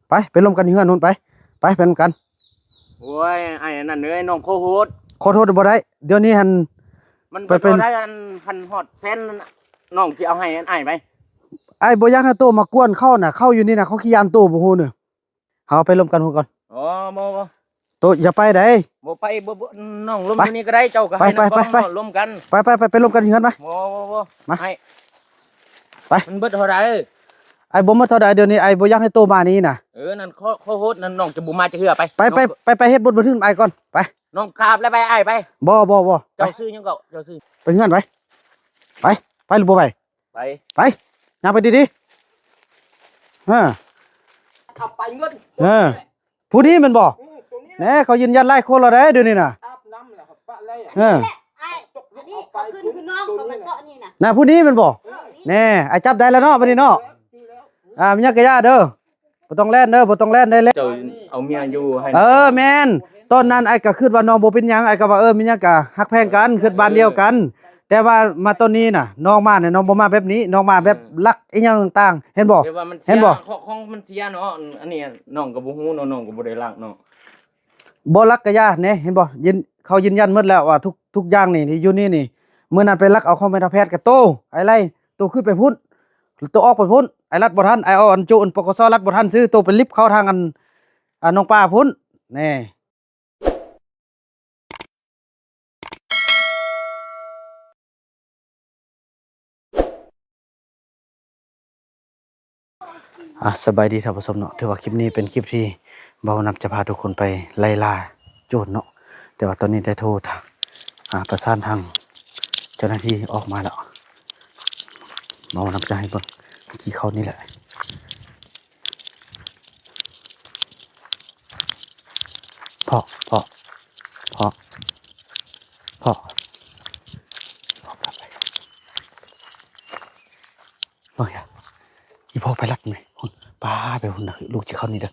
ໄປ ໄປລົມກັນຢູ່ເຮືອນພຸ້ນ ໄປ ໄປ ໄປນຳກັນ. ໂອ້ຍ ອ້າຍອັນນັ້ນເອີຍ ນ້ອງຂໍໂທດ ຂໍໂທດບໍ່ໄດ້ ດຽວນີ້ຫັ້ນ ມັນ ໄປ ໄປ ບໍ່ໄດ້ ອັນ ຄັນຮອດແສນນ້ອງຊິເອົາໃຫ້ອ້າຍໄປ. ອ້າຍບໍ່ຢາກໃຫ້ໂຕມາກວນເຂົານະ ເຂົາຢູ່ນີ້ນະ ເຂົາຂີ້ຢ້ານໂຕ ບໍ່ຮູ້ເນີ. ເຮົາໄປລົມກັນພຸ້ນກ່ອນ. ອໍ ບໍ່ ບໍ່ ໂຕຢ່າໄປໃດ. ບໍ່ໄປ ບໍ່ ບໍ່ ນ້ອງລົມຢູ່ນີ້ກໍໄດ້ ເຈົ້າກໍໃຫ້ນ້ອງ ໄປ ໄປ ໄປ ລົມກັນ. ໄປ ໄປ ໄປ ໄປລົມກັນຢູ່ເຮືອນໄປ. ບໍ່ ບໍ່ ບໍ່ ມາ ໄປ ໄປ ມັນເບິດເທົ່າໃດ? ອ້າຍບໍ່ໝົດເທົ່າໃດ ດຽວນີ້ອ້າຍບໍ່ຢາກໃຫ້ໂຕມານີ້ນະ. ເອີ ນັ້ນ ຂໍ ຂໍໂທດນັ້ນ ນ້ອງຈະບໍ່ມາຈັກເທື່ອ ໄປ ໄປ ນ້ອງ ໄປ ໄປ ໄປເຮັດບົດບັນທຶກອ້າຍກ່ອນ ໄປ. ນ້ອງກັບແລ້ວໄປ ອ້າຍໄປ. ບໍ່ ບໍ່ ບໍ່ ເຈົ້າ ໄປ ຊື່ຫຍັງເກາະ? ເຈົ້າຊື່ ໄປເຮືອນໄປ ໄປ ໄປຫຼືບໍ່ໄປ? ໄປ ໄປ ຍ່າງໄປດີໆ. ເອີ ເອົາໄປເງິນ ເອີ ຜູ້ນີ້ແມ່ນບໍ່? ອືມ ໂຕນີ້ແຫຼະ ແນ່ ເຂົາຢືນຢັນຫຼາຍຄົນແລ້ວເດ້ ດຽວນີ້ນະ. ອາບນ້ຳແລ້ວກໍປະໄລ ເອີ ອັນນີ້ເຂົາຂຶ້ນຄືນ້ອງເຂົາມາເຊາະນີ້ນະ ນະ ຜູ້ນີ້ແມ່ນບໍ່? ເອີ ນີ້ ແນ່ ອ້າຍຈັບໄດ້ແລ້ວເນາະ ບັດນີ້ເນາະ. ເອີ ອືມ ອາ ມີຫຍັງກະຢ່າເດີ ບໍ່ຕ້ອງແລ່ນເດີ ບໍ່ຕ້ອງແລ່ນໄດ້ແລ້ວ. ເຈົ້າເອົາເມຍຢູ່ໃຫ້ ເອີ ແມ່ນ ຕອນນັ້ນອ້າຍກໍຄິດວ່ານ້ອງບໍ່ເປັນຫຍັງ ອ້າຍກໍວ່າ ເອີ ມີຫຍັງກໍຮັກແພງກັນ ເອີ ຄິດບ້ານດຽວກັນ. ແຕ່ວ່າມາຕອນນີ້ນະ ນ້ອງມານີ້ ນ້ອງບໍ່ມາແບບນີ້ ນ້ອງມາແບບ ເອີ ລັກອີ່ຫຍັງຕ່າງໆ ເຫັນບໍ່? ແຕ່ວ່າມັນເສຍ ເຫັນບໍ່? ຂອງ ຂອງມັນເສຍເນາະ ອັນ ອັນນີ້ນ້ອງກໍບໍ່ຮູ້ເນາະ ນ້ອງກໍບໍ່ໄດ້ລັກເນາະ. ບໍ່ລັກກະຢ່າແນ່ ເຫັນບໍ່? ຢືນ ເຂົາຢືນຢັນໝົດແລ້ວວ່າທຸກ ທຸກຢ່າງນີ້ ຢູ່ນີ້ນີ້ ມື້ນັ້ນໄປລັກເອົາຂອງແມ່ນາແພດກັບໂຕ ໄອ້ໄລ ໂຕຂຶ້ນໄປພຸ້ນ ໂຕອອກໄປພຸ້ນ ໄອ້ລັດບໍ່ທັນ ໄອ້ເອົາອັນໂຈ ອັນ ປກສ ລັດບໍ່ທັນຊື່ ໂຕໄປລິບເຂົ້າທາງອັນ ອັນນ້ອງປາພຸ້ນ ແນ່. ອ່າ ສະບາຍດີທ່ານຜູ້ຊົມເນາະ ຖືວ່າຄລິບນີ້ເປັນຄລິບທີ່ບ່າວນຳຈະພາທຸກຄົນໄປໄລ່ລ່າໂຈນເນາະ ແຕ່ວ່າຕອນນີ້ໄດ້ໂທທາງ ອ່າ ປະສານທາງເຈົ້າໜ້າທີ່ອອກມາແລ້ວ ບ່າວນຳຈະໃຫ້ເບິ່ງ ເມື່ອກີ້ເຂົ້ານີ້ແຫຼະ. ພໍ່ ພໍ່ ພໍ່ ພໍ່ ເບິ່ງຢ່າ ອີພໍ່ໄປລັດແມ່ ພຸ້ນ ປາໄປພຸ້ນນະ ລູກຊິເຂົ້ານີ້ເດີ.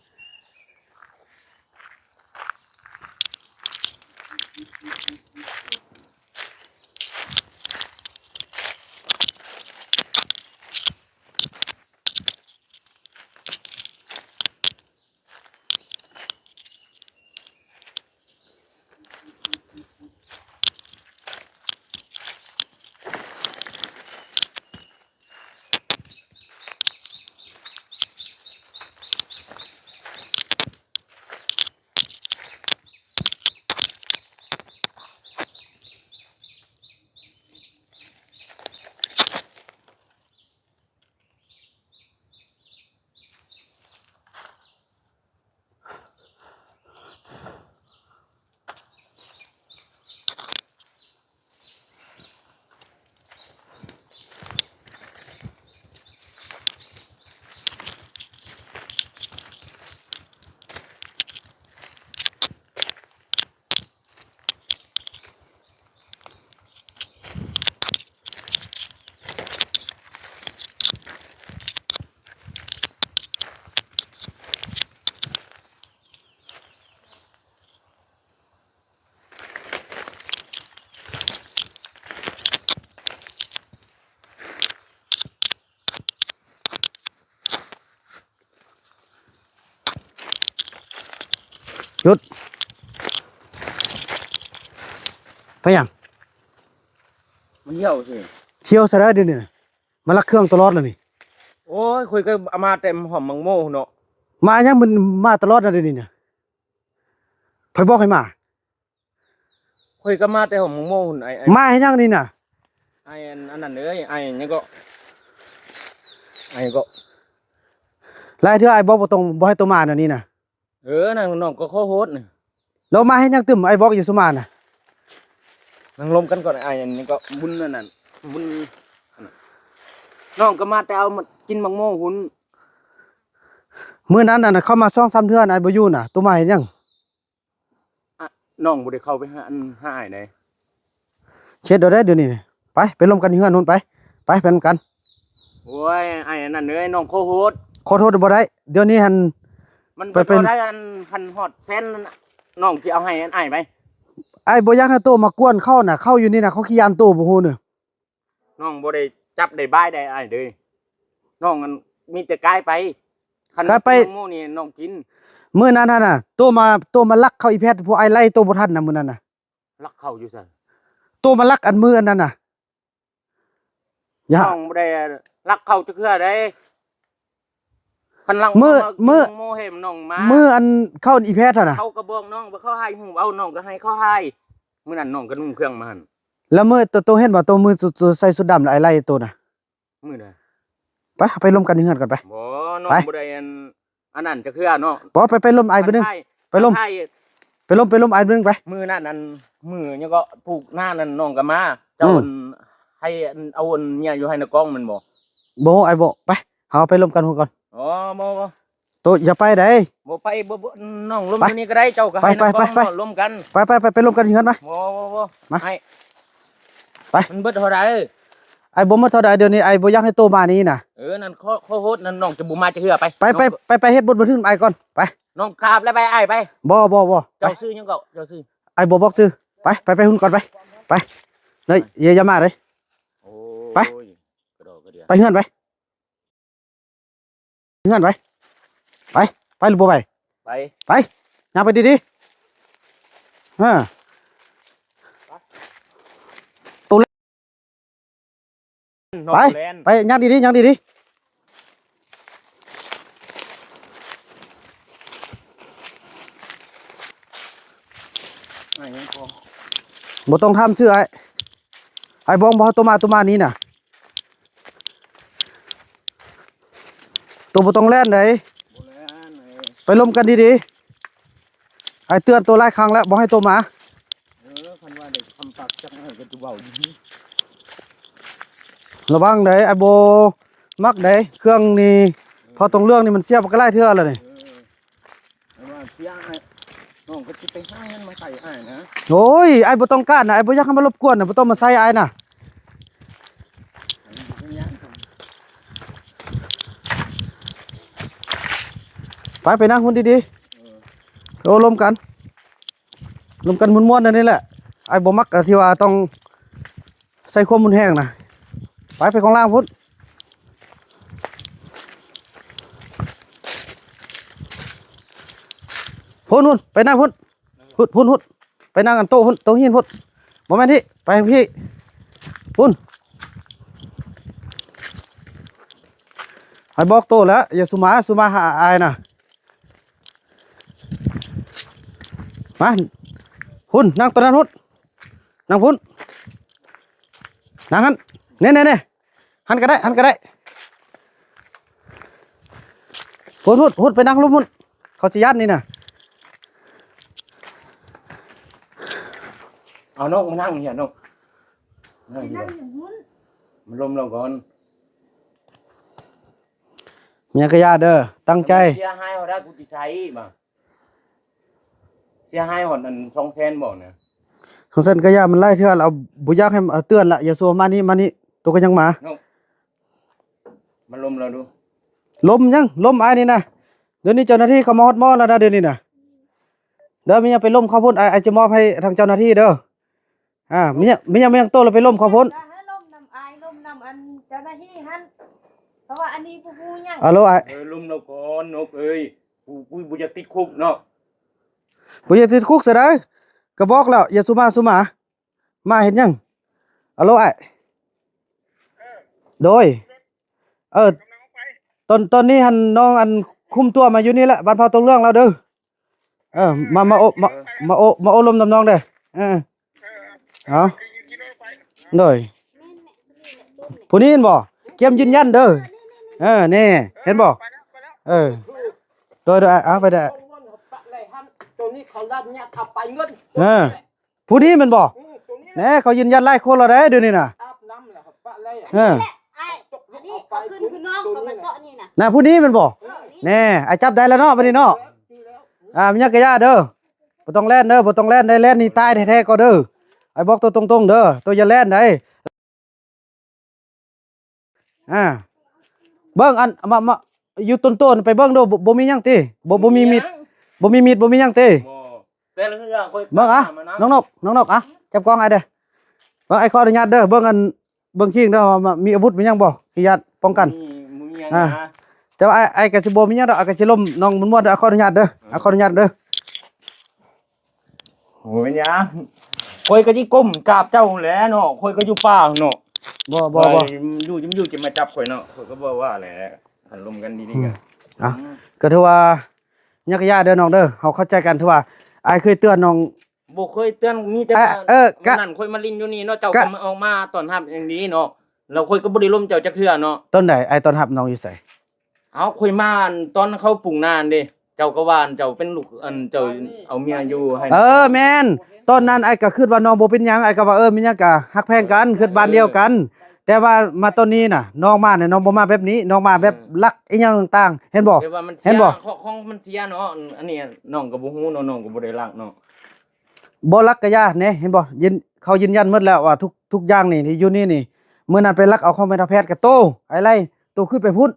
ຢຸດ ໄປຫຍັງ? ມັນຫ່ຽວຊື່ ຫ່ຽວຊະໄດ້ດຽວນີ້ນະ ມາລັກເຄື່ອງຕະຫຼອດລະນີ້. ໂອ້ຍ ຂ້ອຍກໍເອົາມາແຕ່ຫອມໝາກໂມເນາະ. ມາຫຍັງມັນມາຕະຫຼອດນະດຽວນີ້ນະ? ໃຜບອກໃຫ້ມາ? ຂ້ອຍກໍມາແຕ່ຫົວໝາກໂມພຸ້ນ ອ້າຍ ອ້າຍ ມາເຮັດຫຍັງນີ້ນະ? ອ້າຍອັນ ອັນນັ້ນເອີຍ ອ້າຍຫຍັງເກາະ ອ້າຍຫຍັງເກາະ ຫຼາຍເທື່ອອ້າຍບອກບໍ່ຕ້ອງ ບໍ່ໃຫ້ໂຕມາແນວນີ້ນະ. ເອີ ນັ້ນນ້ອງກໍຂໍໂທດນະ. ແລ້ວມາເຮັດຫຍັງຕື່ມ ອ້າຍບອກຢູ່ສຸມານະ? ນັ່ງລົມກັນກ່ອນ ອ້າຍ ອັນນີ້ກໍບຸນອັນນັ້ນ ບຸນອັນນັ້ນ ນ້ອງກໍມາແຕ່ເອົາມາກິນໝາກໂມພຸ້ນ. ມື້ນັ້ນນະ ເຂົາມາສອງສາມເທື່ອນະ ອ້າຍບໍ່ຢູ່ນະ ໂຕມາເຮັດຫຍັງ? ອະ ນ້ອງບໍ່ໄດ້ເຂົ້າໄປຫາ ອັນ ຫາອ້າຍໃດ. ເຮັດເອົາໄດ໋ດຽວນີ້. ໄປ ໄປລົມກັນຢູ່ເຮືອນພຸ້ນ ໄປ ໄປ ໄປນຳກັນ. ໂອ້ຍ ອ້າຍອັນນັ້ນເອີຍ ນ້ອງຂໍໂທດ ຂໍໂທດບໍ່ໄດ້ ດຽວນີ້ຫັ້ນ ມັນ ໄປ ໄປ ບໍ່ໄດ້ ອັນ ຄັນຮອດແສນ ນ້ອງຊິເອົາໃຫ້ອ້າຍໄປ. ອ້າຍບໍ່ຢາກໃຫ້ໂຕມາກວນເຂົານະ ເຂົາຢູ່ນີ້ນະ ເຂົາຂີ້ຢ້ານໂຕ ບໍ່ຮູ້ເນີ. ນ້ອງບໍ່ໄດ້ຈັບໄດ້ບາຍໄດ໋ອ້າຍເດີ ນ້ອງ ອັນ ມີແຕ່ກາຍໄປ. ຄັນ ກໍໄປ ນ້ອງໂມນີ້ນ້ອງກິນ. ມື້ນັ້ນຫັ້ນນະ ໂຕມາ ໂຕມາລັກເຂົ້າອີແພດ ພວກອ້າຍໄລ່ໂຕບໍ່ທັນນະ ມື້ນັ້ນນະ. ລັກເຂົ້າຢູ່ໃສ? ໂຕມາລັກອັນມື້ອັນນັ້ນນະ. ຢ່າ ນ້ອງບໍ່ໄດ້ລັກເຂົ້າຈັກເທື່ອໃດ. ຄັນລັກ ມື້ ມື້ ໂມເຫັນນ້ອງມາ ມື້ອັນເຂົ້າອີແພດຫັ້ນນະ ເຂົາກໍບອກນ້ອງວ່າເຂົາຖ່າຍຮູບເອົາ ນ້ອງກໍໃຫ້ເຂົາຖ່າຍ. ມື້ນັ້ນນ້ອງກໍນຸ່ງເຄື່ອງມາຫັ້ນ. ແລ້ວມື້ໂຕ ໂຕເຫັນບໍ່ ໂຕມື້ ໂຕໃສ່ຊຸດດຳ ແລ້ວອ້າຍໄລ່ໂຕນະ? ມື້ໃດ? ໄປ ໄປລົມກັນຢູ່ເຮືອນກ່ອນໄປ. ບໍ່ ນ້ອງ ໄປ ບໍ່ໄດ້ອັນ ອັນນັ້ນຈັກເທື່ອເນາະ. ບໍ່ ໄປ ໄປລົມອ້າຍເບິ່ງໜຶ່ງ. ໄປລົມ ໄປ ໄປລົມ ໄປລົມອ້າຍເບິ່ງໜຶ່ງໄປ. ມື້ນັ້ນ ອັນ ມື້ຫຍັງກໍ ຜູກໜ້ານັ້ນນ້ອງກໍມາ. ເຈົ້າ ອືມ ອັນ ໃຫ້ ອັນ ເອົາ ອັນ ເມຍຢູ່ໃຫ້ນາກອງແມ່ນບໍ່? ບໍ່ ອ້າຍບໍ່ ໄປ ເຮົາໄປລົມກັນພຸ້ນກ່ອນ. ອໍ ບໍ່ ບໍ່ ໂຕຢ່າໄປໃດ. ບໍ່ໄປ ບໍ່ ບໍ່ ນ້ອງລົມ ໄປ ຢູ່ນີ້ກໍໄດ້ ເຈົ້າກໍ ໄປ ໃຫ້ນາກອງ ໄປ ໄປ ເນາະ ລົມກັນ. ໄປ ໄປ ໄປ ໄປລົມກັນເຮືອນໄປ. ບໍ່ ບໍ່ ບໍ່ ມາ ໃຫ້ ໄປ ມັນເບິດເທົ່າໃດ? ອ້າຍບໍ່ໝົດເທົ່າໃດ ດຽວນີ້ອ້າຍບໍ່ຢາກໃຫ້ໂຕມານີ້ນະ. ເອີ ນັ້ນຂໍ ຂໍໂທດນັ້ນ ນ້ອງຈະບໍ່ມາຈັກເທື່ອ. ໄປ ໄປ ໄປ ໄປເຮັດບົດບັນທຶກນຳອ້າຍກ່ອນ ໄປ. ນ້ອງກາບແລ້ວ ໄປ ອ້າຍໄປ. ບໍ່ ບໍ່ ບໍ່ ເຈົ້າຊື່ຫຍັງເກາະ? ເຈົ້າຊື່? ອ້າຍບໍ່ບອກຊື່. ໄປ ໄປ ໄປຮຸ່ນກ່ອນ ໄປ ໄປ. ເນຍ ຢ່າ ຢ່າມາເດ້. ໂອ້ຍ ໄປ ກະດອກກະເດຍ ໄປເຮືອນໄປ. ເຮືອນໄປ ໄປ ໄປຫຼືບໍ່ໄປ? ໄປ ໄປ ຍ່າງໄປດີໆ. ເອີ ໂຕແລ່ນ ໄປ ໄປ ຍ່າງດີໆ ຍ່າງດີໆ. ບໍ່ຕ້ອງຖາມຊື່ອ້າຍ. ອ້າຍບອກບໍ່ໃຫ້ໂຕມາ ໂຕມານີ້ນະ. ໂຕບໍ່ຕ້ອງແລ່ນໃດ. ບໍ່ແລ່ນ ໄປລົມກັນດີໆ. ອ້າຍເຕືອນໂຕຫຼາຍຄັ້ງແລ້ວ ບໍ່ໃຫ້ໂຕມາ. ເອີ ຄັນວ່າໄດ້ຄຳປາກຈັກໜ້ອຍກໍຈະເວົ້າຢູ່. ລະວັງໃດ ອ້າຍບໍ່ມັກໃດ ເຄື່ອງນີ້. ເອີ ເພາະຕົງເລື່ອງນີ້ມັນເສຍໄປກໍຫຼາຍເທື່ອແລ້ວນີ້. ເອີ ແຕ່ວ່າເສຍອ້າຍ ນ້ອງກໍຊິໄປຫາເງິນມາໃສ່ອ້າຍນະ. ໂອ້ຍ ອ້າຍບໍ່ຕ້ອງການນະ ອ້າຍບໍ່ຢາກໃຫ້ມາລົບກວນນະ ບໍ່ຕ້ອງມາໃສ່ອ້າຍນະ. ໄປ ໄປນັ່ງພຸ້ນດີໆ. ເອີ ໂອ້ ລົມກັນ ລົມກັນມ່ວນໆ ແນວນີ້ແຫຼະ. ອ້າຍບໍ່ມັກ ທີ່ວ່າຕ້ອງໃຊ້ຄວາມຮຸນແຮງນະ. ໄປ ໄປຂ້າງລ່າງພຸ້ນ ພຸ້ນ ພຸ້ນ ໄປນັ່ງພຸ້ນ ພຸ້ນ ພຸ້ນ ໄປນັ່ງອັນໂຕະພຸ້ນ ໂຕະຫີນພຸ້ນ. ບໍ່ແມ່ນທີ່ ໄປພີ້ ພຸ້ນ. ອ້າຍບອກໂຕແລ້ວ ຢ່າສູ່ມາ ສູ່ມາຫາອ້າຍນະ. ມາ ພຸ້ນ ນັ່ງໂຕະນັ້ນພຸ້ນ ນັ່ງພຸ້ນ ນັ່ງຫັ້ນ. ແນ່ໆໆ ຫັ້ນກໍໄດ້ ຫັ້ນກໍໄດ້. ພຸ້ນ ພຸ້ນ ພຸ້ນ ໄປນັ່ງລຸ່ມພຸ້ນ ເຂົາຊິຢ້ານນີ້ນະ. ເອົາ ນົກມານັ່ງນີ້ ນົກ ນັ່ງ ນັ່ງຢູ່ພຸ້ນ ມັນລົມລະກ່ອນ. ມີຫຍັງກະຢ່າເດີ ຕັ້ງໃຈ. ເສຍຫາຍເທົ່າໃດ ກູຊິໃຊ້ມາ. ເສຍຫາຍຮອດອັນສອງແສນບໍ່ນະ? ສອງແສນກະຢ່າ ມັນຫຼາຍເທື່ອແລ້ວ ບໍ່ຢາກໃຫ້ ເຕືອນລະ ຢ່າຊົວມານີ້ ມານີ້ ໂຕກໍຍັງມາ. ມາລົມລາວດູ. ລົມຫຍັງ? ລົມອ້າຍນີ້ນະ. ດຽວນີ້ເຈົ້າໜ້າທີ່ເຂົາມາຮອດໝໍ້ແລ້ວນະ ດຽວນີ້ນະ. ເດີ ມີຫຍັງໄປລົມເຂົາພຸ້ນ ອ້າຍ ອ້າຍຈະມອບໃຫ້ທາງເຈົ້າໜ້າທີ່ເດີ. ອ່າ ມີຫຍັງ ມີຫຍັງ ມີຫຍັງໂຕລະໄປລົມເຂົາພຸ້ນ. ເພາະວ່າອັນນີ້ບໍ່ຮູ້ຫຍັງ. ອາໂລອ້າຍ. ເອີ ລົມລາວກ່ອນ ນົກເອີຍ. ກູ ກູບໍ່ຢາກຕິດຄຸກເນາະ. ບໍ່ຢາກຕິດຄຸກຊະໃດ. ກະບອກແລ້ວ ຢ່າສູ່ມາ ສູ່ມາ. ມາເຮັດຫຍັງ? ອາໂລອ້າຍ. ໂດຍ. ເອີ ຕອນ ຕອນນີ້ຫັ້ນນ້ອງອັນຄຸມຕົວມາຢູ່ນີ້ແຫຼະ ບ້ານເຜົ່າຕົງເລື່ອງລາວເດີ. ເອີ ມາ ມາໂອ ມາ ມາໂອ ມາໂອ້ລົມນຳນ້ອງເດີ. ເອີ ເອົາ ໂດຍ. ຜູ້ນີ້ແມ່ນບໍ່? ກຽມຢືນຢັນເດີ. ເອີ ແນ່ ເຫັນບໍ່? ເອີ ໂດຍ ໂດຍ ເອົາໄປເດີ. ເອີ ຜູ້ນີ້ແມ່ນບໍ່? ອືມ ໂຕນີ້ແຫຼະ ແນ່ ເຂົາຢືນຢັນຫຼາຍຄົນແລ້ວເດ້ ດຽວນີ້ນະ. ອາບນ້ຳແລ້ວກໍປະໄວ້. ເອີ ອັນນີ້ເຂົາຂຶ້ນຄືນ້ອງເຂົາມາເຊາະນີ້ນະ. ນະ ຜູ້ນີ້ແມ່ນບໍ່? ເອີ ນີ້ ແນ່ ອ້າຍຈັບໄດ້ແລ້ວເນາະ ບັດນີ້ເນາະ. ເອີ ຖືກແລ້ວ. ອ່າ ມີຫຍັງກະຢ່າເດີ ບໍ່ຕ້ອງແລ່ນເດີ ບໍ່ຕ້ອງແລ່ນໄດ໋ ແລ່ນໜີຕາຍແທ້ໆກໍເດີ. ອ້າຍບອກໂຕຕົງໆເດີ ໂຕຢ່າແລ່ນໄດ໋. ອ່າ ເບິ່ງອັນ ມາ ມາ ຢູ່ຕົ້ນໂຕນໄປເບິ່ງດູ ບໍ່ ບໍ່ມີຫຍັງຕິ ບໍ່ ບໍ່ມີມີດ ບໍ່ມີມີດ ບໍ່ມີຫຍັງຕິ. ບໍ່ ແຕ່ລະເທື່ອຂ້ອຍ ເບິ່ງອະ ມານຳ ນ້ອງນົກ ນ້ອງນົກ ອະ ຈັບກ້ອງອ້າຍເດີ. ເບິ່ງ ອ້າຍຂໍອະນຸຍາດເດີ ເບິ່ງອັນ ເບິ່ງຄີງເດີ ວ່າມີອາວຸດມີຫຍັງບໍ່ ຂີ້ຢ້ານປ້ອງກັນ. ມີ ມີຫຍັງ ອ່າ ນະ. ແຕ່ວ່າອ້າຍ ອ້າຍກໍຊິບໍ່ມີຫຍັງດອກ ອ້າຍກໍຊິລົມນ້ອງມ່ວນໆເດີ ຂໍອະນຸຍາດເດີ ຂໍອະນຸຍາດເດີ. ໂອ້ຍ ຫຍັງ ຂ້ອຍກໍຊິກົ້ມກາບເຈົ້າແຫຼະເນາະ ຂ້ອຍກໍຢູ່ປ່າເນາະ. ບໍ່ ບໍ່ ບໍ່ ຢູ່ ຢູ່ ຈະມາຈັບຂ້ອຍເນາະ ຂ້ອຍກໍບໍ່ວ່າແຫຼະ ຄັນລົມກັນດີໆ ອືມ ກໍ ເອົ້າ ກໍຖືວ່າ ຍັງກະຢ່າເດີນ້ອງເດີ ເຮົາເຂົ້າໃຈກັນ ຖືວ່າອ້າຍເຄີຍເຕືອນນ້ອງ ບໍ່ເຄີຍເຕືອນ ມີແຕ່ ເອີ ວ່າ ເອີ ກະ ມື້ນັ້ນຂ້ອຍມາຫຼິ້ນຢູ່ນີ້ເນາະ ເຈົ້າ ກະ ກໍມາ ອອກມາຕ້ອນຮັບຢ່າງດີເນາະ ແລ້ວຂ້ອຍກໍບໍ່ໄດ້ລົມເຈົ້າຈັກເທື່ອເນາະ. ຕອນໃດອ້າຍຕ້ອນຮັບນ້ອງຢູ່ໃສ? ເອົ້າ ຂ້ອຍມາອັນຕອນເຂົາປຸງນາຫັ້ນເດ້ ເຈົ້າກໍວ່າອັນເຈົ້າເປັນລູກ ອັນເຈົ້າເອົາເມຍຢູ່ໃຫ້ ເອີ ແມ່ນ ຕອນນັ້ນອ້າຍກໍຄິດວ່ານ້ອງບໍ່ເປັນຫຍັງ ອ້າຍກໍວ່າ ເອີ ມີຫຍັງກໍຮັກແພງກັນ ເອີ ຄິດບ້ານດຽວກັນ ເອີ ແຕ່ວ່າມາຕອນນີ້ນະ ນ້ອງມານີ້ ນ້ອງບໍ່ມາແບບນີ້ ນ້ອງມາແບບ ເອີ ລັກອີ່ຫຍັງຕ່າງໆ ເຫັນບໍ່? ແຕ່ວ່າມັນເສຍ ເຫັນບໍ່? ຂອງ ຂອງມັນເສຍເນາະ ອັນ ອັນນີ້ນ້ອງກໍບໍ່ຮູ້ເນາະ ນ້ອງກໍບໍ່ໄດ້ລັກເນາະ. ບໍ່ລັກກະຢ່າແດ່ ເຫັນບໍ່? ຢືນ ເຂົາຢືນຢັນໝົດແລ້ວວ່າທຸກ ທຸກຢ່າງນີ້ ຢູ່ນີ້ນີ້ ມື້ນັ້ນໄປລັກເອົາຂອງແມ່ນາແພດກະໂຕ ອ້າຍໄລ່ ໂຕຂຶ້ນໄປພຸ້ນ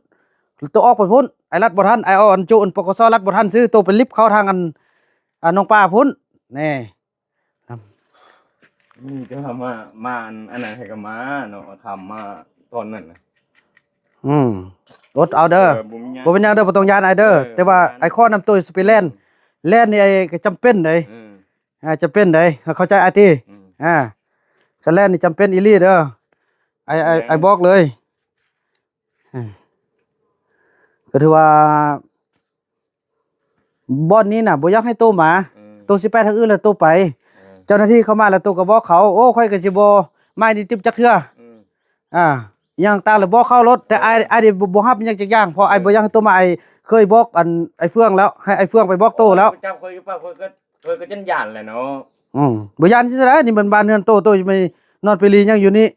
ໂຕອອກໄປພຸ້ນ ອ້າຍລັດບໍ່ທັນ ອ້າຍເອົາອັນໂຈອັນ ປກສ ລັດບໍ່ທັນຊື່ ໂຕໄປລິບເຂົ້າທາງອັນ ອັນໜອງປາພຸ້ນ ແນ່. ມີແຕ່ວ່າມາ ມາອັນ ອັນນັ້ນໃຫ້ກໍມາເນາະ ຖາມມາຕອນນັ້ນນະ. ອືມ ອົດເອົາເດີ ເອີ ບໍ່ມີຫຍັງ ບໍ່ເປັນຫຍັງເດີ ບໍ່ຕ້ອງຢ້ານອ້າຍເດີ ເອີ ແຕ່ວ່າ ບໍ່ຢ້ານ ອ້າຍຂໍນຳໂຕຊິໄປແລ່ນ ອືມ ແລ່ນນີ້ອ້າຍກໍຈຳເປັນເດ້ ອືມ ອ່າ ຈຳເປັນເດ້ ເຂົ້າໃຈອ້າຍຕິ ອືມ ອ່າ ຄັນແລ່ນນີ້ຈຳເປັນອີ່ຫຼີເດີ ອ້າຍ ອ້າຍ ແມ່ນ ອ້າຍບອກເລີຍ ອ່າ ກໍຖືວ່າ ບ່ອນນີ້ນະບໍ່ຢາກໃຫ້ໂຕມາ ອືມ ໂຕຊິໄປທາງອື່ນແລ້ວໂຕໄປ ເອີ ເຈົ້າໜ້າທີ່ເຂົ້າມາແລ້ວໂຕກໍບອກເຂົາ ໂອ້ ຂ້ອຍກໍຊິບໍ່ມານີ້ຕິບຈັກເທື່ອ ອືມ ອ່າ ຫຍັງຕ່າງແລ້ວບອກເຂົາໂລດ ແຕ່ອ້າຍ ເອີ ອ້າຍນີ້ບໍ່ ບໍ່ຮັບຫຍັງຈັກຢ່າງ ເພາະອ້າຍ ເອີ ບໍ່ຢາກໃຫ້ໂຕມາ ອ້າຍເຄີຍບອກອັນອ້າຍເຟືອງແລ້ວ ໃຫ້ອ້າຍເຟືອງໄປບອກໂຕແລ້ວ ເຈົ້າເຄີຍຢູ່ປ່າ ຂ້ອຍກໍ ຂ້ອຍກໍຢ້ານໆແຫຼະເນາະ ອືມ ບໍ່ຢ້ານຊິໄດ້ ນີ້ມັນບ້ານເຮືອນໂຕ ໂຕຊິໄປນອນໄປລີຫຍັງຢູ່ນີ້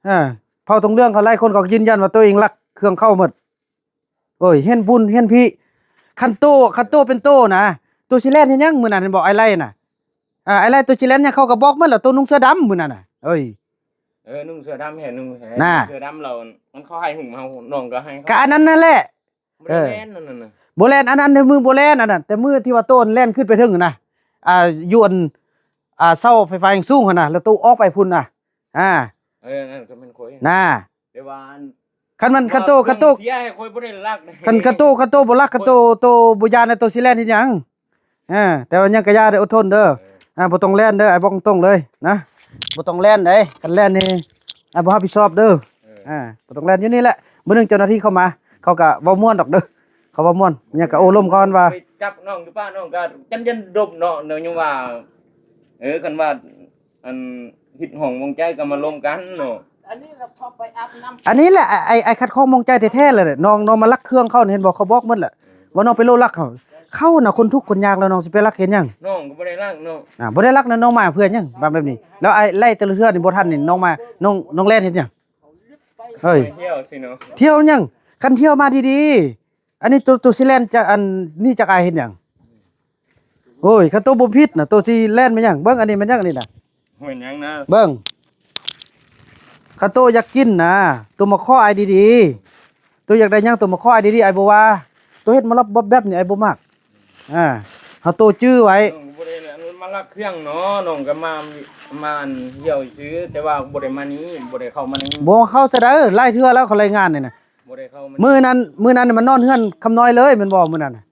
ອ່າ ເຜົ່າຕົງເລື່ອງເຂົາຫຼາຍຄົນເຂົາກໍຢືນຢັນວ່າໂຕເອງລັກເຄື່ອງເຂົາໝົດ ໂອ້ຍ ເຫັນພຸ້ນເຫັນພີ້ ຄັນໂຕ ຄັນໂຕເປັນໂຕນະ ໂຕຊິແລ່ນເຮັດຫຍັງມື້ນັ້ນ ເຫັນບໍ່ ອ້າຍໄລ່ນະ ອ່າ ອ້າຍໄລ່ໂຕຊິແລ່ນຫຍັງ ເຂົາກໍບອກໝົດແລ້ວ ໂຕນຸ່ງເສື້ອດຳມື້ນັ້ນນະ ເອີຍ ເອີ ນຸ່ງເສື້ອດຳແຮະ ນຸ່ງແຮະ ນະ ເສື້ອດຳແລ້ວ ມັນເຂົາໃຫ້ຫຸ້ມເຮົາ ນ້ອງກໍໃຫ້ເຂົາ ກໍອັນນັ້ນນັ້ນແຫຼະ ບໍ່ໄດ້ແລ່ນ ເອີ ນັ້ນນະ ບໍ່ແລ່ນ ອັນນັ້ນໃນມື້ບໍ່ແລ່ນ ອັນນັ້ນ ແຕ່ມື້ທີ່ວ່າໂຕແລ່ນຂຶ້ນໄປເທິງນະ ອ່າ ຢູ່ອັນ ອ່າ ເສົາໄຟຟ້າແຮງສູງຫັ້ນນະ ແລ້ວໂຕອອກໄປພຸ້ນນະ ອ່າ ເອີ ນັ້ນກໍແມ່ນຂ້ອຍນະ ແຕ່ວ່າອັນ ຄັນມັນ ຄັນໂຕ ຄັນໂຕ ເສຍໃຫ້ຂ້ອຍບໍ່ໄດ້ລັກ ຄັນ ຄັນໂຕ ຄັນໂຕບໍ່ລັກ ຄັນໂຕ ໂຕບໍ່ຢ້ານນະ ໂຕຊິແລ່ນເຮັດຫຍັງ? ອ່າ ແຕ່ວ່າຫຍັງກະຢ່າເດີ ອົດທົນເດີ ເອີ ອ່າ ບໍ່ຕ້ອງແລ່ນເດີ ອ້າຍບອກຕົງເລີຍນະ ບໍ່ຕ້ອງແລ່ນເດ້ ຄັນແລ່ນນີ້ອ້າຍບໍ່ຮັບຜິດຊອບເດີ ເອີ ອ່າ ບໍ່ຕ້ອງແລ່ນ ຢູ່ນີ້ແຫຼະ ມື້ໜຶ່ງເຈົ້າໜ້າທີ່ເຂົ້າມາ ເຂົາກະເວົ້າມ່ວນດອກເດີ ເຂົາເວົ້າມ່ວນ ຫຍັງກະໂອ້ລົມເຂົາຫັ້ນວ່າ ໄປຈັບນ້ອງຢູ່ປ່າ ນ້ອງກະຢັນໆດົບເນາະ ນ້ອງຍັງວ່າ ເອີ ຄັນວ່າ ອັນ ຜິດຫ້ອງໝອງໃຈກໍມາລົມກັນເນາະ ອັນນີ້ລະເຂົາໄປອາບນ້ຳ ອັນນີ້ແຫຼະ ໄອ້ ໄອ້ ໄອ້ຂັດຂ້ອງໝອງໃຈແທ້ໆເລີຍ ນ້ອງ ນ້ອງມາລັກເຄື່ອງເຂົາ ເຫັນບໍ່ ເຂົາບອກໝົດແຫຼະ ອືມ ວ່ານ້ອງໄປໂລລັກເຂົາ ເຂົານະຄົນທຸກຄົນຍາກ ແລ້ວນ້ອງຊິໄປລັກເຮັດຫຍັງ? ນ້ອງກໍບໍ່ໄດ້ລັກເນາະ ອ່າ ບໍ່ໄດ້ລັກນະ ນ້ອງມາເພື່ອຫຍັງ? ບາດແບບນີ້ ແລ້ວອ້າຍໄລ່ແຕ່ລະເທື່ອນີ້ບໍ່ທັນນີ້ ນ້ອງມາ ນ້ອງ ນ້ອງແລ່ນເຮັດຫຍັງ? ເຮີ້ຍ ໄປທ່ຽວຊິເນາະ ທ່ຽວຫຍັງ? ຄັນທ່ຽວມາດີໆ ອັນນີ້ໂຕ ໂຕຊິແລ່ນຈາກ ອັນນີ້ຈາກອ້າຍເຮັດຫຍັງ? ໂອ້ຍ ຄັນໂຕບໍ່ຜິດນະ ໂຕຊິແລ່ນແມ່ນຫຍັງ? ເບິ່ງ ອັນນີ້ແມ່ນຫຍັງ ອັນນີ້ນະ ແມ່ນຫຍັງນະ? ເບິ່ງ ຄັນໂຕຢາກກິນນະ ໂຕມາຂໍອ້າຍດີໆ ໂຕຢາກໄດ້ຫຍັງ ໂຕມາຂໍອ້າຍດີໆ ອ້າຍບໍ່ວ່າ ໂຕເຮັດມາລັບແບບນີ້ ອ້າຍບໍ່ມັກ ອ່າ ເຮົາໂຕຈື່ໄວ້ ນ້ອງບໍ່ໄດ້ມາລັກເຄື່ອງເນາະ ນ້ອງກໍມາ ມາອັນ ທ່ຽວຊື່ ແຕ່ວ່າບໍ່ໄດ້ມານີ້ ບໍ່ໄດ້ເຂົ້າມານີ້ ບໍ່ເຂົ້າຊະໃດ ຫຼາຍເທື່ອແລ້ວເຂົາລາຍງານນີ້ນະ ບໍ່ໄດ້ເຂົ້າມາ ມື້ນັ້ນ ມື້ນັ້ນມັນນອນເຮືອນຄຳນ້ອຍເລີຍແມ່ນບໍ່ ມື້ນັ້ນນະ?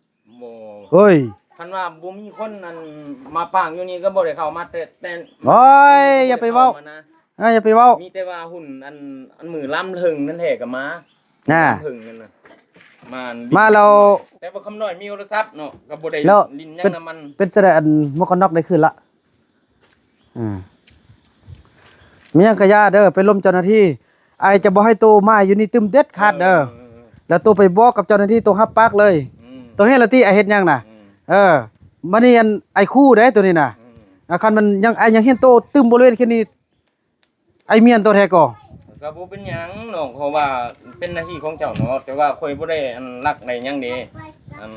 ບໍ່ ເຮີ້ຍ ຄັນວ່າບໍ່ມີຄົນອັນມາປາງຢູ່ນີ້ກໍບໍ່ໄດ້ເຂົ້າມາແຕ່ ແຕ່ ໂອ້ຍ ຢ່າໄປເວົ້າ ເຂົ້າມານະ ອ່າ ຢ່າໄປເວົ້າ ມີແຕ່ວ່າຫຸ້ນອັນ ອັນມືລຳເທິງນັ້ນແທ້ກໍມາ ນະ ເທິງນັ້ນນະ ມາ ມາແລ້ວ ແຕ່ວ່າຄຳນ້ອຍມີໂທລະສັບເນາະ ກໍບໍ່ໄດ້ ແລ້ວ ຫຼິ້ນຫຍັງນຳມັນ ເປັນ ເປັນຈັ່ງໃດ ອັນໝວກກັນນັອກໄດ້ຄືນລະ? ອ່າ ມີຫຍັງກະຢ່າເດີ ໄປລົມເຈົ້າໜ້າທີ່ ອ້າຍຈະບໍ່ໃຫ້ໂຕມາຢູ່ນີ້ຕື່ມເດັດຂາດເດີ ເອີ ແລ້ວໂຕໄປບອກກັບເຈົ້າໜ້າທີ່ ໂຕຮັບປາກເລີຍ ອືມ ໂຕເຫັນລະຕິ ອ້າຍເຮັດຫຍັງນະ ອືມ ເອີ ບາດນີ້ອັນ ອ້າຍຂູ່ເດ້ໂຕນີ້ນະ ອືມ ອ່າ ຄັນມັນຍັງ ອ້າຍຍັງເຫັນໂຕຕື່ມບໍລິເວນແຄ່ນີ້ ອ້າຍມ້ຽນໂຕແທ້ກໍ ກໍບໍ່ເປັນຫຍັງນ້ອງ ເພາະວ່າເປັນໜ້າທີ່ຂອງເຈົ້າເນາະ ແຕ່ວ່າຂ້ອຍບໍ່ໄດ້ອັນລັກໄດ້ຫຍັງເດ້ ອັນ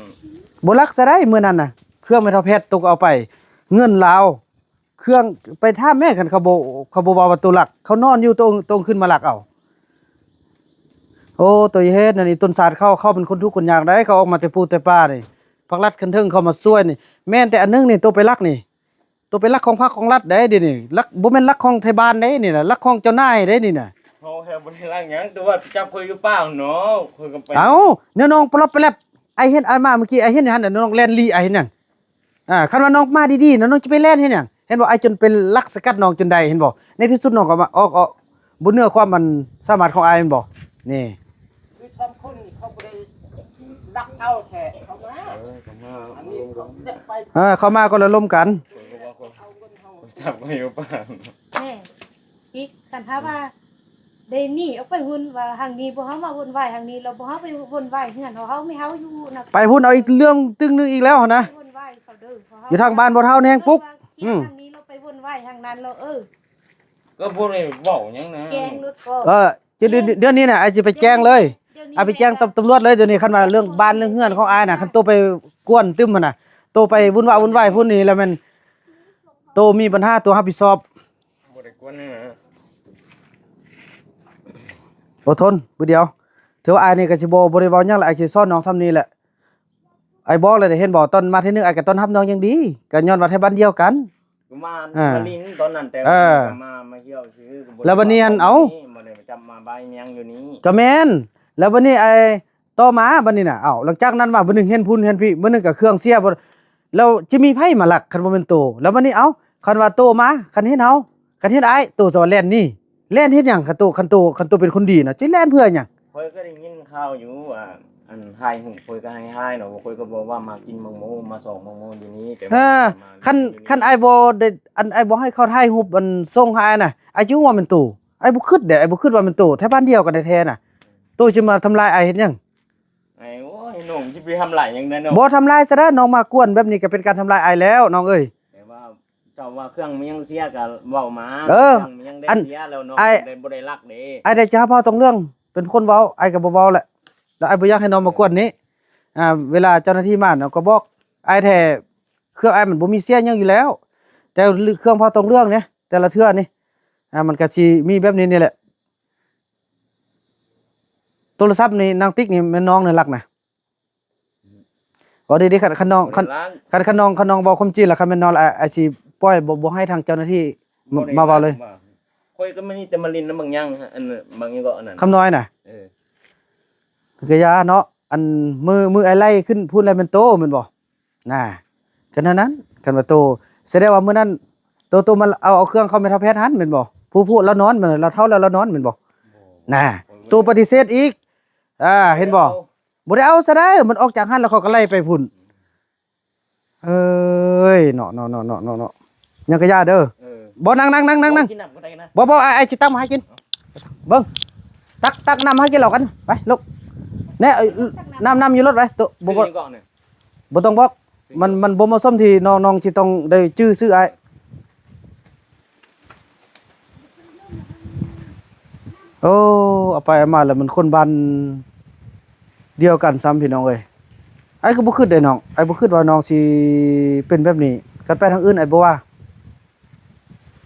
ບໍ່ລັກຊະໃດ ມື້ນັ້ນນະ ເຄື່ອງແມ່ເຖົ້າແພດໂຕກໍເອົາໄປ ເງິນລາວ ເຄື່ອງ ໄປຖາມແມ່ ຄັນເຂົາບໍ່ ເຂົາບໍ່ເວົ້າວ່າໂຕລັກ ເຂົານອນຢູ່ ໂຕ ໂຕຂຶ້ນມາລັກເອົາ ໂອ້ ໂຕເຮັດແນວນີ້ ຕົ້ນຊາດເຂົາ ເຂົາເປັນຄົນທຸກຄົນຍາກໃດ ເຂົາອອກມາແຕ່ພູແຕ່ປ່ານີ້ ພັກລັດຂັ້ນເທິງເຂົາມາຊ່ວຍນີ້ ແມ່ນແຕ່ອັນໜຶ່ງນີ້ ໂຕໄປລັກນີ້ ໂຕໄປລັກຂອງພັກຂອງລັດໃດ໋ ດຽວນີ້ ລັກ ບໍ່ແມ່ນລັກຂອງໄທບ້ານໃດ໋ ນີ້ນະ ລັກຂອງເຈົ້ານາຍໃດ໋ ນີ້ນະ ເຮົາແຮງບໍ່ໄດ້ລ້າງຫຍັງ ແຕ່ວ່າໄປຈັບຂ້ອຍຢູ່ປ່າເນາະ ຂ້ອຍກໍໄປ ເອົ້າ ແນວນ້ອງປະລັບໄປແລັບ ອ້າຍເຫັນອ້າຍມາເມື່ອກີ້ ອ້າຍເຫັນຫັ້ນນະ ນ້ອງແລ່ນລີ້ ອ້າຍເຫັນຫຍັງ? ອ່າ ຄັນວ່ານ້ອງມາດີໆນະ ນ້ອງຈະໄປແລ່ນເຮັດຫຍັງ? ເຫັນບໍ່? ອ້າຍຈົນໄປລັກສະກັດນ້ອງຈົນໄດ້ ເຫັນບໍ່? ໃນທີ່ສຸດນ້ອງກໍວ່າອອກ ອອກ ບໍ່ເໜືອຄວາມອັນສາມາດຂອງອ້າຍແມ່ນບໍ່? ນີ້ ຄືສອງຄົນນີ້ເຂົາບໍ່ໄດ້ດັກເອົາແທ້ ເຂົາມາ ເອີ ເຂົາມາ ອັນນີ້ເຂົາຢາກໄປ ເອີ ເຂົາມາກໍລະລົມກັນ ເຂົາກໍວ່າເຂົາ ເອົາເງິນເຮົາ ຈັບໄວ້ຢູ່ປ່າ ແນ່ ອີກ ຄັນຖ້າວ່າໄດ້ໜີອອກໄປພຸ້ນ ວ່າທາງນີ້ບໍ່ເຮົາມາວຸ່ນວາຍທາງນີ້ ແລ້ວບໍ່ເຮົາໄປວຸ່ນວາຍເຮືອນເຮົາ ເຮົາມີເຮົາຢູ່ນະ ໄປພຸ້ນເອົາອີກເລື່ອງຕຶງໜຶ່ງອີກແລ້ວຫັ້ນນະ ວຸ່ນວາຍເຂົາເດີ ເພາະເຮົາ ຢູ່ທາງບ້ານບໍ່ເທົ່າແຮງປຸກ ອືມ ທາງນີ້ລາວໄປວຸ່ນວາຍທາງນັ້ນແລ້ວ ເອີ ກໍບໍ່ໄດ້ເວົ້າຫຍັງນະ ແກງລົດກໍ ເອີ ຈະເດືອນ ເດືອນນີ້ນະ ອ້າຍຊິໄປແຈ້ງເລີຍ ດຽວນີ້ ອ້າຍໄປແຈ້ງຕຳ ຕຳຫຼວດເລີຍ ດຽວນີ້ ຄັນວ່າເລື່ອງບ້ານເລື່ອງເຮືອນຂອງອ້າຍນະ ຄັນໂຕໄປກວນຕຶມຫັ້ນນະ ໂຕໄປວຸ່ນວາຍວຸ່ນວາຍພຸ້ນນີ້ ແລ້ວແມ່ນໂຕມີບັນຫາ ໂຕຮັບຜິດຊອບ ບໍ່ໄດ້ກວນນະ ອົດທົນມື້ດຽວ ຖືວ່າອ້າຍນີ້ກໍຊິບໍ່ ບໍ່ໄດ້ເວົ້າຫຍັງລະ ອ້າຍຊິສອນນ້ອງສ່ຳນີ້ແຫຼະ ອ້າຍບອກແລ້ວເດ້ ເຫັນບໍ່? ຕອນມາເທື່ອໜຶ່ງ ອ້າຍກໍຕ້ອນຮັບນ້ອງຢ່າງດີ ກໍຍ້ອນວ່າໄທບ້ານດຽວກັນ ກໍມາ ອ່າ ມາຫຼິ້ນຕອນນັ້ນ ແຕ່ ເອີ ວ່າກໍມາ ມາທ່ຽວຊື່ ກໍບໍ່ໄດ້ ແລ້ວບັດນີ້ຫັ້ນ ເອົາ ບໍ່ໄດ້ໄປຈັບມາບາຍຫຍັງຢູ່ນີ້ ກໍແມ່ນ ແລ້ວບັດນີ້ ໄອ້ ຕໍ່ມາບັດນີ້ນະ ເອົ້າ ຫຼັງຈາກນັ້ນມາ ມື້ໜຶ່ງເຫັນພຸ້ນເຫັນພີ້ ມື້ໜຶ່ງກໍເຄື່ອງເສຍ ແລ້ວຈະມີໃຜມາລັກ ຄັນບໍ່ແມ່ນໂຕ? ແລ້ວບັດນີ້ ເອົ້າ ຄັນວ່າໂຕມາ ຄັນເຫັນເຮົາ ຄັນເຫັນອ້າຍ ໂຕຈະວ່າແລ່ນໜີ ແລ່ນເຮັດຫຍັງ? ຄັນໂຕ ຄັນໂຕ ຄັນໂຕເປັນຄົນດີນະ ຈະແລ່ນເພື່ອຫຍັງ? ຂ້ອຍກໍໄດ້ຍິນຂ່າວຢູ່ວ່າ ອັນຖ່າຍຮູບ ຂ້ອຍກໍໃຫ້ຖ່າຍເນາະ ຂ້ອຍກໍບອກວ່າມາກິນໝາກໂມ ມາສ່ອງໝາກໂມຢູ່ນີ້ ແຕ່ ເອີ ວ່າ ຄັນ ຄັນ ຄັນອ້າຍບໍ່ໄດ້ ອັນ ອ້າຍບໍ່ໃຫ້ເຂົາຖ່າຍຮູບ ອັນ ສົ່ງໃຫ້ອ້າຍນະ ອ້າຍຈະຮູ້ວ່າແມ່ນໂຕ ອ້າຍບໍ່ຄິດເດ້ ອ້າຍບໍ່ຄິດວ່າແມ່ນໂຕ ໄທບ້ານດຽວກັນແທ້ໆນະ ໂຕຊິມາທຳລາຍອ້າຍເຮັດຫຍັງ? ອ້າຍ ໂອ້ຍ ນ້ອງຊິໄປທຳລາຍຫຍັງໄດ້ເນາະ ບໍ່ທຳລາຍຊະເດີ ນ້ອງມາກວນແບບນີ້ກໍເປັນການທຳລາຍອ້າຍແລ້ວ ນ້ອງເອີຍ ແຕ່ວ່າ ເຈົ້າວ່າເຄື່ອງມັນຍັງເສຍກໍເວົ້າມາ ເອີ ເຄື່ອງມັນຍັງໄດ້ ອັນ ເສຍແລ້ວເນາະ ອ້າຍ ໄດ້ ບໍ່ໄດ້ລັກເດ້ ອ້າຍໄດ້ຈະຫາເຜົ່າຕົງເລື່ອງເປັນຄົນເວົ້າ ອ້າຍກໍບໍ່ເວົ້າແຫຼະ ແລ້ວອ້າຍບໍ່ຢາກໃຫ້ນ້ອງມາກວນນີ້ ອ່າ ເວລາເຈົ້າໜ້າທີ່ມາເນາະ ກໍບອກອ້າຍແທ້ ເຄື່ອງອ້າຍມັນບໍ່ມີເສຍຫຍັງຢູ່ແລ້ວ ແຕ່ເລື່ອງເຄື່ອງເຜົ່າຕົງເລື່ອງນີ້ ແຕ່ລະເທື່ອນີ້ ອ່າ ມັນກໍຊິມີແບບນີ້ນີ້ແຫຼະ ໂທລະສັບນີ້ ນາງຕິກນີ້ແມ່ນນ້ອງນີ້ລັກນະ ເວົ້າດີໆ ຄັນ ຄັນນ້ອງ ຄັນ ຄັນ ຄັນນ້ອງ ຄັນນ້ອງເວົ້າຄວາມຈິງລະ ຄັນແມ່ນນ້ອງລະ ອາ ອາດຊິປ່ອຍ ບໍ່ ບໍ່ໃຫ້ທາງເຈົ້າໜ້າທີ່ມາ ມາເວົ້າເລີຍ ຂ້ອຍກໍມີແຕ່ມາຫຼິ້ນນຳບັກຫຍັງ ອັນ ບັກຫຍັງເກາະ ອັນນັ້ນ ຄຳນ້ອຍນະ ເອີ ກະຢ່າເນາະ ອັນ ມື້ ມື້ອ້າຍໄລ່ຂຶ້ນພຸ້ນແລ້ວແມ່ນໂຕແມ່ນບໍ່? ນະ ກໍແນວນັ້ນ ຄັນວ່າໂຕ ສະແດງວ່າມື້ນັ້ນໂຕ ໂຕມາເອົາ ເອົາເຄື່ອງເຂົ້າແມ່ເຖົ້າແພດຫັ້ນແມ່ນບໍ່? ຜູ້ ຜູ້ລາວນອນ ລາວເຖົ້າແລ້ວລາວນອນແມ່ນບໍ່? ນະ ໂຕປະຕິເສດອີກ ອ່າ ເຫັນບໍ່? ບໍ່ໄດ້ເອົາຊະເດີ ມັນອອກຈາກຫັ້ນແລ້ວເຂົາກໍໄລ່ໄປພຸ້ນ ເອີຍ ເນາະ ເນາະ ຍັງກະຢ່າເດີ ເອີ ບໍ່ ນັ່ງ ນັ່ງ ນັ່ງ ນັ່ງ ບໍ່ ບໍ່ ອ້າຍ ອ້າຍຊິຕັກມາໃຫ້ກິນ ເບິ່ງ ຕັກ ຕັກນ້ຳໃຫ້ກິນເຫຼົ້າກັນ ໄປລູກ ແນ່ ເອີ ຕັກນ້ຳ ນ້ຳ ນ້ຳຢູ່ລົດໄປ ໂຕ ບໍ່ ບໍ່ ບໍ່ຕ້ອງບອກ ມັນ ມັນບໍ່ເໝາະສົມທີ່ນ້ອງ ນ້ອງຊິຕ້ອງໄດ້ຈື່ຊື່ອ້າຍ ໂອ້ ເອົາໄປເອົາມາແລ້ວມັນຄົນບ້ານດຽວກັນຊ້ຳ ພີ່ນ້ອງເອີຍ ອ້າຍກໍບໍ່ຄິດເດ້ນ້ອງ ອ້າຍບໍ່ຄິດວ່ານ້ອງຊິເປັນແບບນີ້ ຄັນໄປທາງອື່ນອ້າຍບໍ່ວ່າ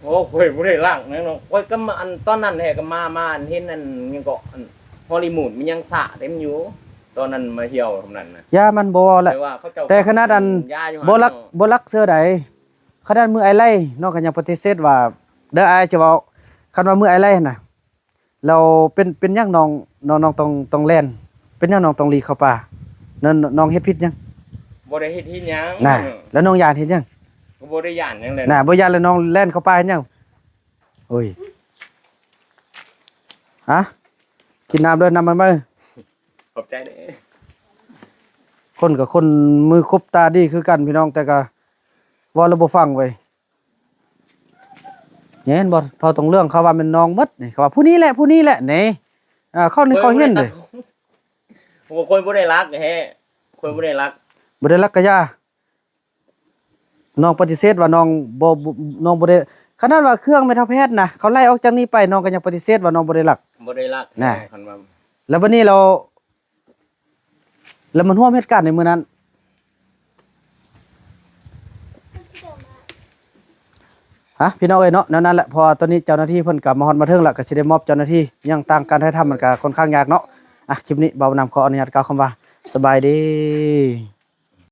ໂອ້ ຂ້ອຍບໍ່ໄດ້ລັກແນ່ນອນ ຂ້ອຍກໍມາ ອັນ ຕອນນັ້ນແທ້ກໍມາ ມາ ອັນ ເຫັນ ອັນ ຫຍັງເກາະ ອັນ ຮອລລີມູດ ມັນຍັງສະເຕັມຢູ່ ຕອນນັ້ນມາທ່ຽວທຳນັ້ນນະ ຢ່າ ມັນບໍ່ເວົ້າແຫຼະ ແຕ່ຂະໜາດ ອັນ ບໍ່ລັກ ບໍ່ລັກເທື່ອໃດ ຂະໜາດມື້ອ້າຍໄລ່ ນ້ອງກໍຍັງປະຕິເສດວ່າ ເດີ ອ້າຍຈະເວົ້າ ຄັນວ່າມື້ອ້າຍໄລ່ຫັ້ນນະ ແລ້ວເປັນ ເປັນຫຍັງນ້ອງ ນ້ອງ ນ້ອງຕ້ອງ ຕ້ອງແລ່ນ ເປັນຫຍັງນ້ອງຕ້ອງຫຼີກເຂົ້າປ່າ ນ້ອງ ນ້ອງເຮັດຜິດຫຍັງ? ບໍ່ໄດ້ເຮັດ ເຮັດຫຍັງ ນະ ແລ້ວນ້ອງຢ້ານເຮັດຫຍັງ? ກໍບໍ່ໄດ້ຢ້ານຫຍັງແຫຼະ ນະ ບໍ່ຢ້ານແລ້ວນ້ອງແລ່ນເຂົ້າປ່າເຮັດຫຍັງ? ໂອ້ຍ ຮະ ກິນນ້ຳເດີ ນ້ຳໃໝ່ໆ ຂອບໃຈເດີ ຄົນກໍຄົນມືຄົບຕາດີຄືກັນພີ່ນ້ອງ ແຕ່ກໍເວົ້າແລ້ວບໍ່ຟັງເວີຍ ເຫັນບໍ່ ເຜົ່າຕົງເລື່ອງ ເຂົາວ່າແມ່ນນ້ອງໝົດນີ້ ເຂົາວ່າຜູ້ນີ້ແຫຼະ ຜູ້ນີ້ແຫຼະນີ້ ເອີ ເຂົານີ້ເຂົາເຫັນເດ້ ໂອ້ ຂ້ອຍບໍ່ໄດ້ລັກແທ້ ຂ້ອຍບໍ່ໄດ້ລັກ ບໍ່ໄດ້ລັກກະຢ່າ ນ້ອງປະຕິເສດວ່ານ້ອງບໍ່ ບໍ່ ນ້ອງບໍ່ໄດ້ ຂະໜາດວ່າເຄື່ອງແມ່ເຖົ້າແພດນະ ເຂົາໄລ່ອອກຈາກນີ້ໄປ ນ້ອງກໍຍັງປະຕິເສດວ່ານ້ອງບໍ່ໄດ້ລັກ ບໍ່ໄດ້ລັກ ນະ ຄັນວ່າ ແລ້ວບັດນີ້ລາວ ແລ້ວມັນຮ່ວມເຫດການໃນມື້ນັ້ນ ຮະ ພີ່ນ້ອງເອີຍເນາະ ແນວນັ້ນແຫຼະ ເພາະວ່າຕອນນີ້ເຈົ້າໜ້າທີ່ເພິ່ນກໍມາຮອດມາເຖິງລະ ກໍຊິໄດ້ມອບເຈົ້າໜ້າທີ່ ຫຍັງຕ່າງການຖ່າຍທຳມັນກໍຄ່ອນຂ້າງຍາກເນາະ ອ່ະ ຄລິບນີ້ບ່າວນຳຂໍອະນຸຍາດກ່າວຄຳວ່າ ສະບາຍດີ.